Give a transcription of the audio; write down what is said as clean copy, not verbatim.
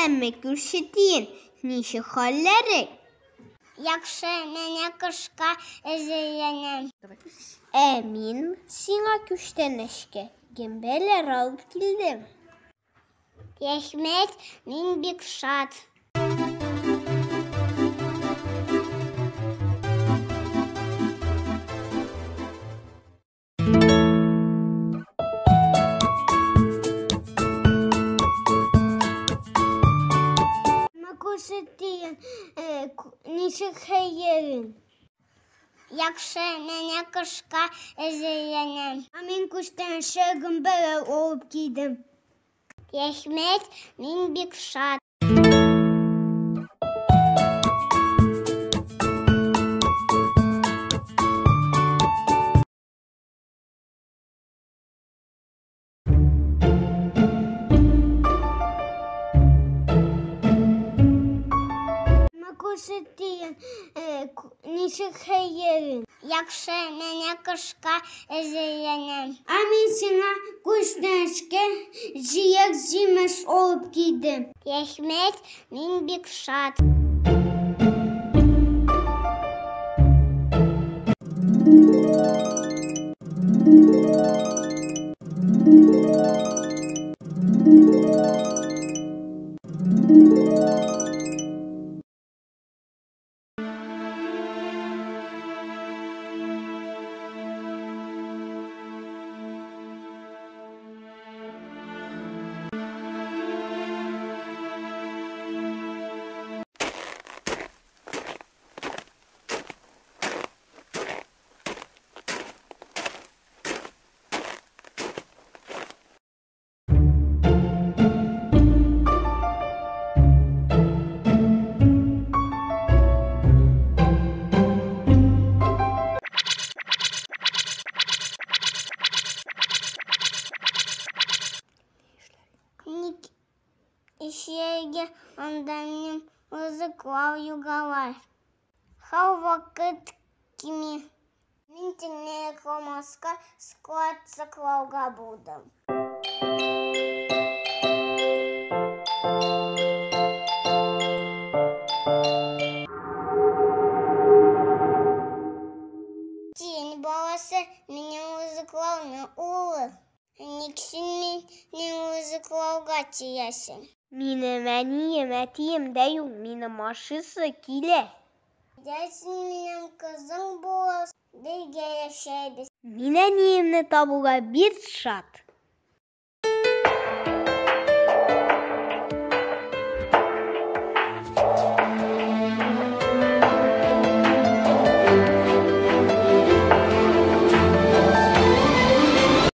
Исәнме, күрше тиен, ничек хәлләрең? Яхшы, менә кышка әзерләнәм. Ә мин сиңа күчтәнәчкә гөмбәләр алып килдем. Рәхмәт, мин бик шат. Күрше тиен, ничек хәлләрең? Яхшы, менә кышка әзерләнәм. Ә мин күчтәнәчкә гөмбәләр алып килдем. Рәхмәт, мин бик шат. Күрше тиен, ничек хәлләрең? Яхшы, менә кышка әзерләнәм. Ә мин сиңа күчтәнәчкә җиләк-җимеш алып килдем. Рәхмәт, мин бик шат. Ник эшләргә анда минем ризыклар югалар? Һәрвакыт кими. Мин тиенне йокламаска, склад сакларга булдым. Тиен баласы минем ризыкларны урлый. Ник син минем ризыкларга тиясең? Минем әнием, әтием дә юк, минем ашыйсы килә. Әйдә, син минем кызым булырсың, бергә яшәрбез. Мин әниемне табуга бик шат.